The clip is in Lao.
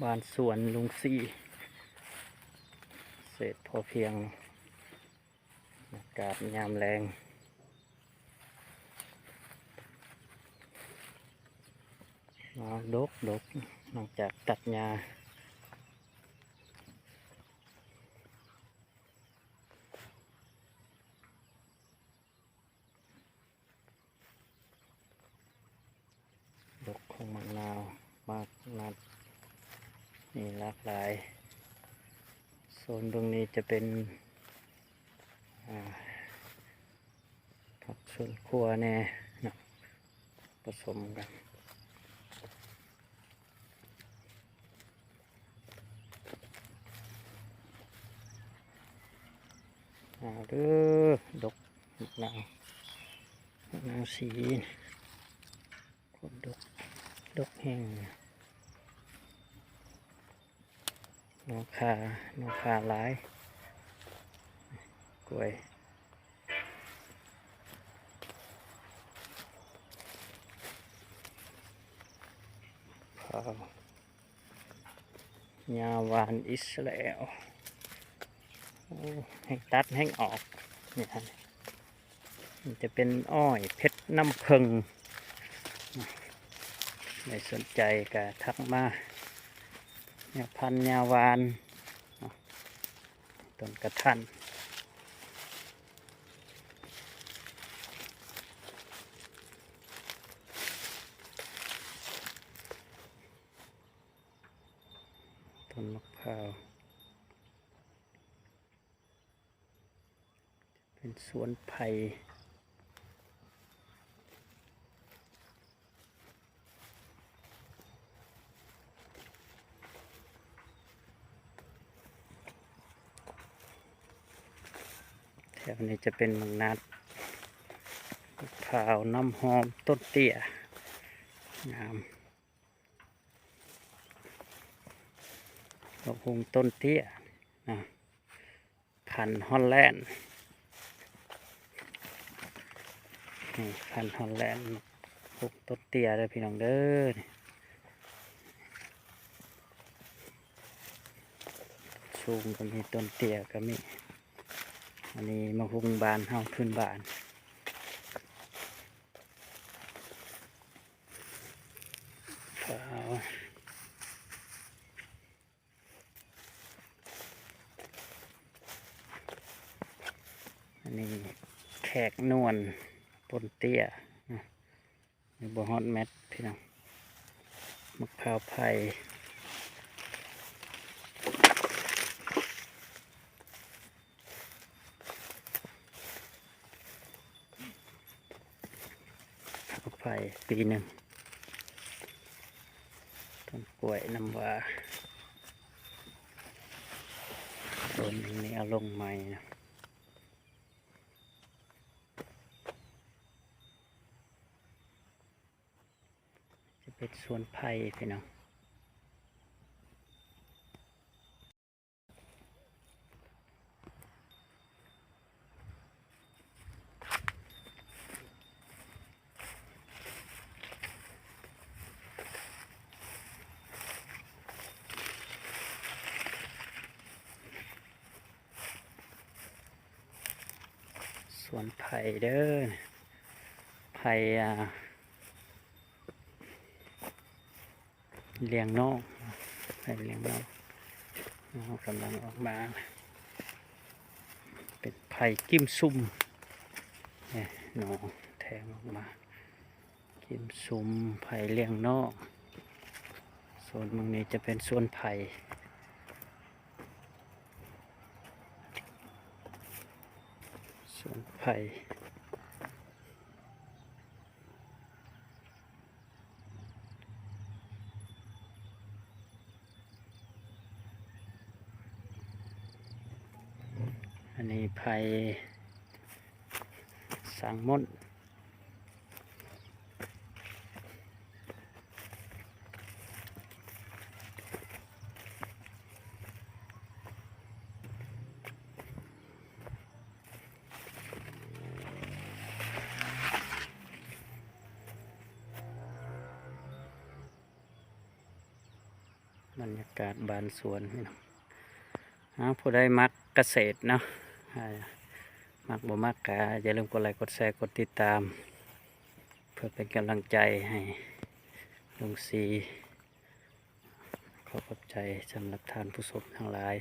ບ້ານສວນລຸງສີ ເສດພໍພຽງ ອາກາດຍາມແລງ ດອກ ດອກ ນອກຈາກຕັດຫຍ້າ ດອກຂອງໝາກນາວ ໝາກນັດ ມີຫຼາກຫຼາຍ. ໂຊນເບື້ອງນີ້ຈະເປັນ ອາ ຜັກສວນຄົວແດ່ເນາະ ປະສົມກັນ. ເອົາເດີ ດົກ ໝາກນາວ ໝາກນາວສີ ໂຄດດົກ ດົກແຮງ. ໜໍ່ຂ່າ ໜໍ່ຂ່າຫຼາຍ ກ້ວຍ ຂ່າວ ຫຍ້າຫວ່ານອີກແລ້ວ. ໂອ້ ແຮ່ງຕັດແຮ່ງອອກ ນີ້ ມັນຈະເປັນອ້ອຍເພັດນ້ຳເຜິ້ງ. ໃຜສົນໃຈກະທັກມາ ແນວພັນຫຍ້າຫວ່ານ ຕົ້ນກະທັນ ຕົ້ນໝາກພ້າວ. ເປັນສວນໄຜ່ ແຖວນີ້ຈະເປັນໝາກນັດ ໝາກພ້າວ ນ້ຳຫອມ ຕົ້ນເຕ້ຍ ງາມ ບັກຫຸ່ງຕົ້ນເຕ້ຍນະ. ພັນຮອລແລນ ນີ້ ພັນຮອລແລນ ໝາກຫຸ່ງຕົ້ນເຕ້ຍເດີພີ່ນ້ອງເດີ. ສູງກໍມີ ຕົ້ນເຕ້ຍກໍມີ. ອັນນີ້ໝາກຫຸ່ງບ້ານເຮົາ ພື້ນບ້ານ. ອັນນີ້ແຂກນວນຕົ້ນເຕ້ຍນະ ຍັງບໍ່ຮອດແມັດພີ່ນ້ອງ. ໝາກພ້າວໄຜ່ ເອົາໄປປີໜຶ່ງ ຕົ້ນກ້ວຍນ້ຳຫວ້າ ຕົ້ນນີ້ເອົາລົງໃໝ່ນະ. ຈະເປັນສວນໄຜ່ພີ່ນ້ອງ. ສວນໄຜ່ເດີ ໄຜ່ ອ່າ ລ້ຽງນອກ ໄຜ່ລ້ຽງນອກ ເຮົາກຳລັງອອກມາ ເປັນໄຜ່ກິມຊຸມ ນີ້ ໜໍ່ແທງອອກມາ ກິມຊຸມ ໄຜ່ລ້ຽງນອກ. ໂຊນໝ່ອງນີ້ຈະເປັນສວນໄຜ່ ສວນໄຜ່. ອັນນີ້ໄຜ່ສາງມົ້ນ. ບັນຍາກາດບ້ານສວນພີ່ນ້ອງ. ເອົາ ຜູ້ໃດມັກກະເສດເນາະ ອ່າ ມັກບໍ່ມັກກະຢ່າລືມກົດໄລ ກົດແຊ ກົດຕິດຕາມ ເພື່ອເປັນກຳລັງໃຈໃຫ້ລຸງສີ. ຂໍຂອບໃຈສຳລັບທ່ານຜູ້ຊົມທັງຫຼາຍ.